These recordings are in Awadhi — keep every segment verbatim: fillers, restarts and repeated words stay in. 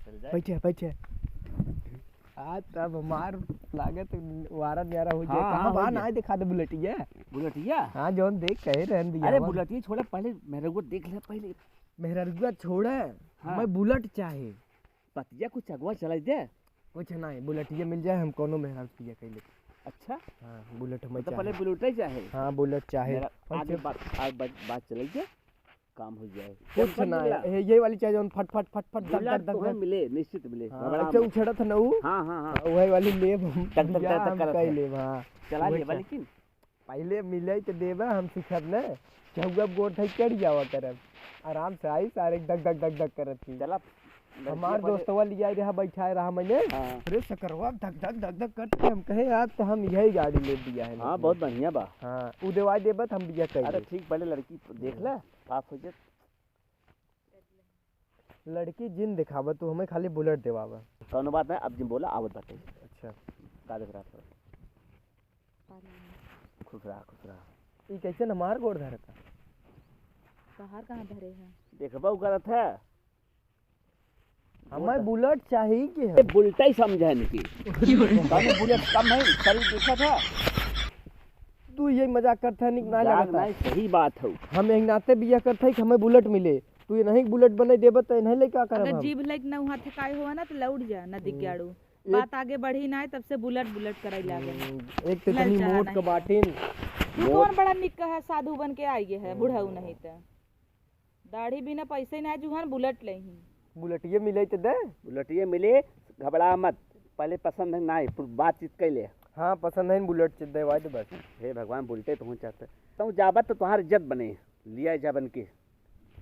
चल जाए। बैठे, बैठे। आज तब हमार लागत वारा न्यारा हो जाए। हाँ, कहाँ हाँ, बा हो ना, जाए। आए दिखा दे बुलेटिया। बुलेटिया? हाँ, जौन देख कहे रहन दिया अरे, बा। बुलेटिया छोड़ा, पहले मेहररुआ देख ले पहले। मेहररुआ छोड़ा, हाँ। हमें बुलेट चाहे। पतिया कुछ अगवा चलाई दे। कुछ नहीं, बुलेटिया मिल जाए, हम कोनो मेहरारू पिया कह लेते। अच्छा? हाँ, बुलेट हमें तो चाहे। पहले बुलेट ही चाहे। हाँ, बुलेट चाहे। मेरा और आगे फिर बात, आगे बात, बात चलाई दे। काम हो जाए। कुछ टेंशन ना मत है, ला। ये, ये वाली चाहिए, जौन फट, फट, फट, फट, धक, बुलेट धक, धक, तुम्हें धक। मिले, निश्चित मिले। हाँ, घबरा अच्छा, मत। उछड़त है ना ऊ? हाँ, हाँ, हाँ। हाँ, वही वाली लेब हम। धक, धक, धक, भैया, धक हम करत कई है। लेब, हाँ। चला वही ले, चा-, लेकिन पहले मिले तो देबा, हम सीखब ना। चहुआ गोड़ धई चढ़ जावा करब। आराम से आई, सारे धक, धक, धक, धक करत थी। चला, लड़की हमार पहले दोस्तवा लिया रहा, बैठाए रहा मैंने। हाँ। अरे, सकरवा धक, धक, धक, धक करत थी। हम कहे, "यार, तो हम यही गाड़ी ले दिया है।" हाँ, बहुत बढ़िया बा। हाँ, उ देवाई देबा, तो हम बिया कई अरे, लेब। ठीक, पहले लड़की देख ले। पास हो जाए। लड़की जिन दिखावा, तू हमें खाली बुलेट देवावा। कौनो बात नहीं, अब जिन बोला, आवत बाटे। अच्छा। का देख रहा था? खुश रहा, खुश रहा। ई कैसे हमार गोड़ धरता? तोहार कहाँ धरे है? देखबा उ करत है। हमें बुलेट चाहिए कि है? बुलेट ही समझे इनकी। तने बुलेट कम है, शरीर देखा था? तू ये मजाक करता है, निक ना जान लगता। नहीं, सही बात हो। हम एक नाते बिया करता है कि हमें बुलेट मिले। तू ये नहीं बुलेट बने देबे तो नहीं लेके का करब अगर हम? जीभ लेके ना वहाँ थे काय हुआ ना तो लौट जा, ना दिग्गाड़ू। हम्म। एक बात आगे बढ़ी ना, तब से बुलेट, बुलेट कराई लागे। हम्म, एक तो लल तनी चाहा मोट नहीं। के बाटिन। तू मोट। कौन बड़ा निक कहा, साधु बन के आई है, हम्म। बुढ़ऊ नहीं तो। दाढ़ी बिना पैसे ना जुहान, बुलेट लेही। बुलेटिये मिले तो दे। बुलेटिये मिले, घबरा मत। पहले पसंद है ना, फिर बातचीत कर ले। हाँ, पसंद है, बुलेट च-, देवाई दे बस। हे भगवान, बुलेटे तो चाहते। तू जाबत तो तुम्हार इज्जत बने, लिया जा बन के।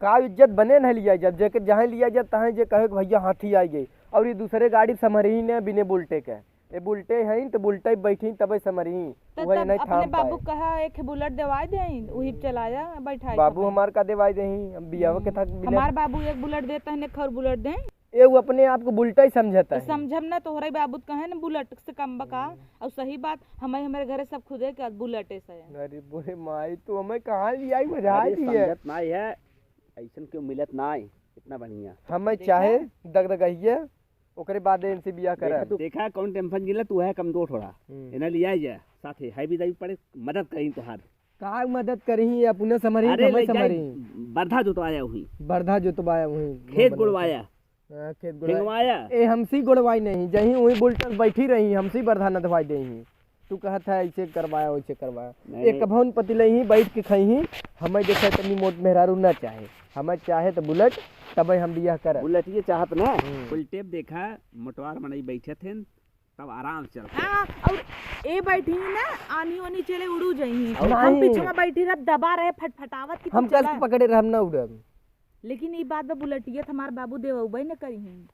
का इज्जत बने नहीं लिया जब, जेके जहाँ लिया जा, तहाँ जे कहे कि भैया हाथी आ गए, और ये दूसरे गाड़ी समरही ने बिने बुलेटे के। ए बुलेटे हईन, त बुलेटे बैठीन, तबे समरही। त उहे तब नहीं अपने थाम बाबू पाए। कहा, "एक बुलेट देवाई देईन, उही चलाया, बैठाई बाबू खपे।" हमार का देवाई देही, हम बियाह के हम्म। था बिना हमार बाबू एक बुलेट देता है, एक और बुलेट दें। ए, वो अपने आप को बुलेटे ही समझता तो है। समझब ना, तोहरे बाबू त कहे न, बुलेट से कम बका। हम्म। और सही बात, हमें, हमारे घरे सब खुदे के बुलेटे से है। अरे बोले माई, तू हमें कहाँ ले आई, मजा अरे आई है। समझत ना है, ऐसन क्यों मिलत ना है, इतना बढ़िया। हमें देखा? चाहे दगदगहिया, ओकरे बाद इनसे बियाह देखा करब। तू, देखा कौन टेंशन जिला तू है कमजोर थोड़ा। हम्म। इन्हें लिया जा, साथे है भी दाई पड़े, मदद करी तोहार। का मदद करी, ये अपने समरी, अरे, हमें ले जाई, समरी। बरधा जोतवाया हुई। बरधा जोतवाया हुई। खेत गुड़वाया। हाँ, खेत गुड़वाया। हिंगवाया। ए, हमसी गुड़वाई नहीं, जहीं वहीं बुलेट बैठी रही, हमसी बरधा नदवाई देही। तू कहत है ऐसे करवाया, वैसे करवाया। नहीं, एक नहीं। कभौन पतिले ही बैठ के खाई ही, हमें देखे तनी मोट मेहरारू ना चाहे। हमें चाहे तो बुलेट, तबे हम बियाह करब। बुलेट ये चाहत ना, हम्म। फुल टेप देखा, मोटवार मनई बैठे थे, तब आराम से चलते। हाँ, और ए बैठी ना, आनी ओनी चले उड़ू जाई। और हम नहीं। पीछे में बैठी रह, दबा रहे, फटफटावत की हम तू कस चला। के पकड़े रहब ना उड़ब। लेकिन ई बात बा, बुलेटिया त हमार बाबू देवउबे न करी हैं।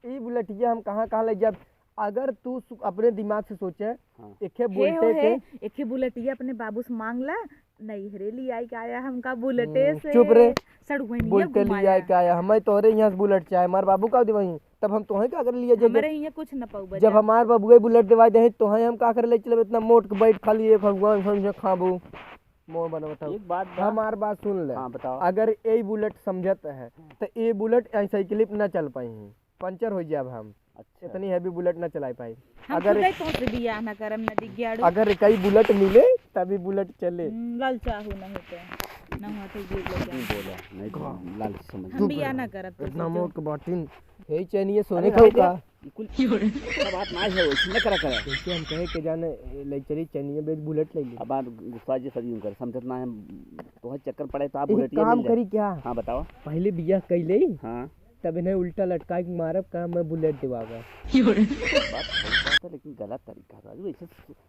ई बुलेटिया हम कहाँ, कहाँ ले जाब? अगर तू सु-, अपने दिमाग से सोचे, हाँ। एके हे हो बुलेटे हे, के एके बुलेटिया अपने बाबू से मांग ला, नैहरे ले आए के आया हमका बुलेटे हम्म, से। चुप रे। सड़ुआइनिया बुलेटे ले घुमाया। आए के आया, हमें तोरे यहाँ से बुलेट चाहे, हमार बाबू का देवही, तब हम तोहे का कर लिए जब, हमारे यहाँ कुछ न पाऊ जब बजा। हमार बाबुए बुलेट देवा दे, तोहे हम का कर ले चलब, इतना मोट के बैठ खाली एक भगवान समझे खाबू। मोह बनवत हऊ। एक बात बा। हमार बात सुन ले। हाँ, बताओ। अगर ए बुलेट समझत है, हाँ। तो ए बुलेट ऐसे साइकिल पे ना चल पाई, पंचर हो जाब हम। अच्छा। इतनी heavy बुलेट ना चला पाई। हम अगर खुदे तोहसे बियाह ना करब, ना दिग्गाड़ू। अगर कई बुलेट मिले, तभी बुलेट चले। हम्म, लाल चाहू ना होते। ना हुआ तो ये ले नहीं जाओ। बोला, नहीं बोला, लालच समझ हम गया। बियाह ना करब तो इतना सोचो। मोट के बाटिन। हे चैनिया सोने अरे का भाई का? देख, ये कुल की हो रही? सब बात ना है, वैसे न करा करे। जैसे हम कहे के जाने, ए, ले चली चैनिया बेच बुलेट ले ले। अब बात गुस्सा जे सदी कर, समझत ना है, तोहे चक्कर पड़े तो आप एक बुलेटिया काम मिल जाए। करी क्या? हाँ, बताओ। पहले बियाह कई ले। हाँ। तब इन्हें उल्टा लटका के मारब, कहा मैं बुलेट दिवागा। बात सही बात है, लेकिन गलत तरीका था। जो ऐसे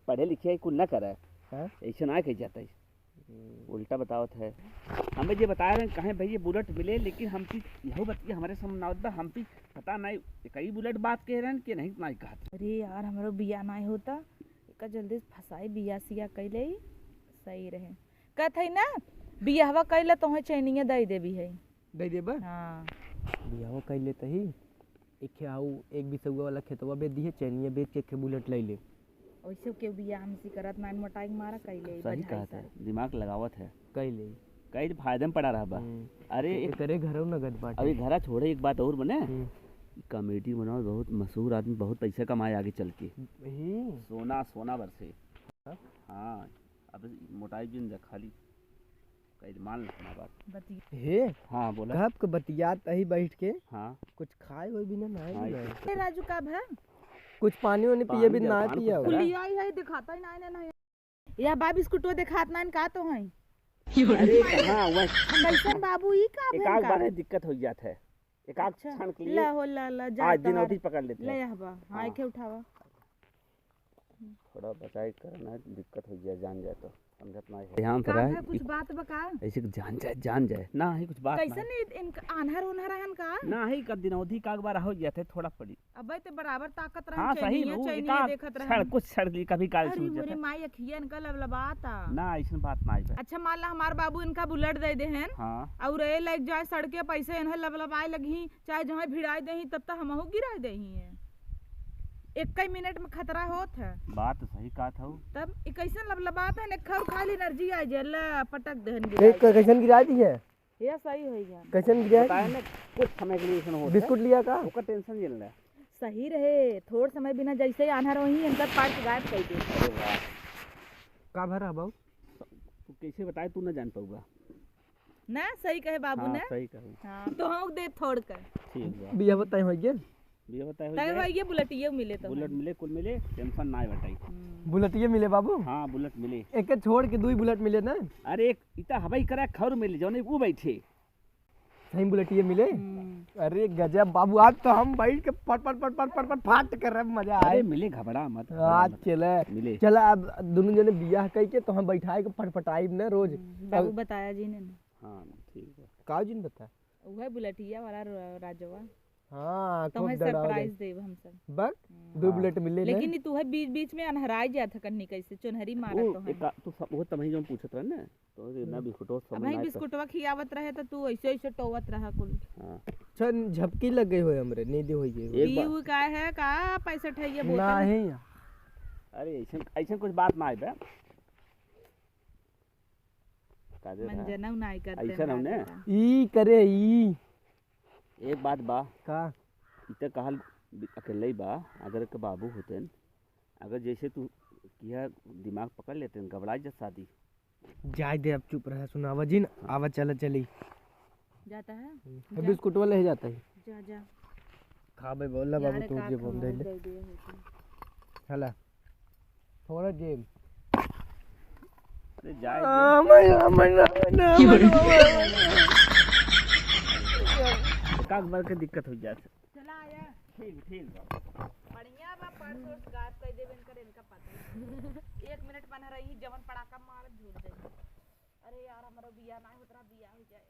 पढ़े लिखे कुल ना करे, हाँ? ऐसे ना कही जाता है। हम्म। उल्टा बतावत है। हमें जे बता रहे हैं, कहें भाई ये बुलेट मिले, लेकिन हम चीज यहू बतिया हमारे सामने आवत बा, हम चीज पता नहीं, कई बुलेट बात कह रहे हैं कि नहीं, नहीं कहत। अरे यार, हमरो बियाह नहीं होता, एका जल्दी से फंसाई, बियाह सिया कई ले, सही रहे। कहत है ना, बियाहवा कई ले, तोहे चैनिया दे देबी है। दे देबा? हाँ। बियाहवा कई लेते ही, एक खे आऊ, एक बिसौआ वाला खेतवा बेच दिहे, चैनिया बेच के एक खे बुलेट ले ले। वैसे केहू बियाह हमसे करत ना, मोटाई के मारा कई ले, सही बधाई कहत है, सारी। दिमाग लगावत है। कई ले। कई फायदे में पड़ा रहा बा। हम्म। अरे तो एक एकरे घरों नगद बाटे। अभी घरा छोड़े, एक बात और बने। हम्म। Comedy बनाओ, बहुत मशहूर आदमी, बहुत पैसा कमाए आगे चल के। ही। सोना, सोना बरसे। हाँ? हाँ, अब मोटाई जिन जा खाली। कई मान ले अपना बात। बतिया। हे, हाँ, बोला। कब के बतियात अही बैठ के। हाँ। कुछ खाए होए बिना ना हाँ, ना। ए, राजू, का भा? कुछ पानी वानी पिए पानी बिना ना जलपान पिया कुछ होगा। करा। कुलिया ही है, दिखाता ही ना, ना, ना। या बा बिस्कुटो देखात नाइन का तो हैं। अरे कहाँ वह कैसन बाबू ई का एक भेल आग का? बार है दिक्कत हो जात है। एक आग अच्छा। छान के लिए। ला हो ला ला, जा आज दिन तोहार। अवधि पकड़ लेते ले हैं। यह बा। हाँ, हाँ। एके उठावा। थोड़ा बचाई करना, दिक्कत हो जाए, जान जाए तो समझत ना है। ध्यान से का रहे, है, कुछ इ-, बात बा का? ऐसे कि जान जाए, जान जाए। ना ही कुछ बात ना कैसन है। इ-, इन आन्हर उन्हर हन का? ना ही का दिन अवधि का एक बार हो जाते थोड़ा पड़ी। अबे ते बराबर ताकत रहन, हाँ, सही चैनिया, में, वो चैनिया एकाध देखत रहन। क्षण, कुछ क्षण के लिए कभी काल अरे सूझ मोरे जाता। माई, अखिया इनका लबलबाता। ना, ऐसन बात ना आइबे। अच्छा, मान ला हमार बाबू इनका बुलेट दे देहेन, हाँ। और ए लाइक जाए सड़के पैसे इन्हें लबलबाए लगही, चाहे जहाँ भिड़ाए देही, तब तो हमहू गिराए देही है। एक कई मिनट में खतरा होत है। बात सही कहत हऊ। तब ई कैसन लबलबात है, ने खौर खाली एनर्जी आ जाए, ला पटक देहन ए, गिराए। क-, कैसन गिराए दी है? या सही होई गया। कैसन गिरा? बताए ना, कुछ समय के लिए ऐसन होत है। बिस्कुट लिया का? ओकर टेंशन जिन ले। सही रहे, थोड़ समय बिना जैसे ही आन्हर होही, इनकर पार्ट गायब कर दे। अरे वाह। का भरा बाबू? तू कैसे बताए, तू ना जान पाऊगा। ना, सही कहे बाबू हाँ, ने। सही कहे। हाँ, तो हम दे थोड़ कर। ठीक बा। बिया बताए होइए। बिया बताए तय होइए। होइए, बुलेटिये मिले तो बुलेट हम। मिले, कुल मिले, टेंशन ना बटाई। हम्म। बुलेटिये मिले बाबू। हाँ, बुलेट मिले। एके छोड़ के दुई बुलेट मिले ना। अरे, एक इता हवाई करा खौर मिले, जौन ऊ बैठे। सही बुलेटिये मिले? हम्म। अरे गजब बाबू, आज तो हम बैठ के पट, पट, पट, पट, पट, पट फाट कर रहे, मजा अरे आए। मिले, घबरा मत, घबरा आज मत। चले। मिले। चला, अब दुनू जने बियाह कई के तो हम बैठाए के फटफटाइब ना रोज। हम्म, बाबू अब बताया जी ने ना। हाँ, ठीक बा। का जी ने बता? उहे बुलेटिया वाला र-, राजवा। हाँ, तो खूब वही डरावल है। सरप्राइज देब हम सब। बक, हम्म। दो हाँ। बुलेट मिले ना। लेकिन ई तू है बीच, बीच में अनहराई जात है कन्नी कैसे, चोन्हरी मारत ओ, तो है। एका, तू सब, वो तमही जौन पूछत रहे ना, तो ये ना हम्म। बिस्कुटवा सब अब भाई मंगाए था। बिस्कुटवा खियावत रहे तो तू ऐसे, ऐसे टोवत रहा कुल। हाँ। अच्छा, झपकी लग गई हो हमरे, नींद हो गई हो। एक बार पीऊ का है का, पैंसठ है ये बोतल? नहीं। अरे, ऐसन, ऐसन कुछ बात ना आइबे। का दे रहा? मंजनऊ नाई करते ऐसा ना ना होने। बेटा। ई करे ई। एक बात बा। का? ई त कहल बि-, अकेले ही बा, अगर के बाबू होतेन, अगर जैसे तू किया दिमाग पकड़ लेतेन, घबराई जा शादी। जाए दे, अब चुप रहा, सुनावा जिन, हाँ। आवा चला चली। जाता है? हम्म, जा। बिस्कुटवा ले जाता है। जा, जा। खा बे, बोला यार, बाबू, तू का जे खाऊं, बोल दे ले। दे दिए होते। हला। थोड़ा गेम। अरे जाए दे। आ, मैं, मैं, मैं, मैं, मैं, मैं, मैं। एक आध बार के दिक्कत हो जात। चला आया। ठीक, ठीक बा। बढ़िया बा, परसों से गायब कर देबे इनकर, इनका पता। एक मिनट बना रही, जवन पड़ाका मार झूठ दे। अरे यार, हमारा बिया ना होत रहा, बिया हो जाए।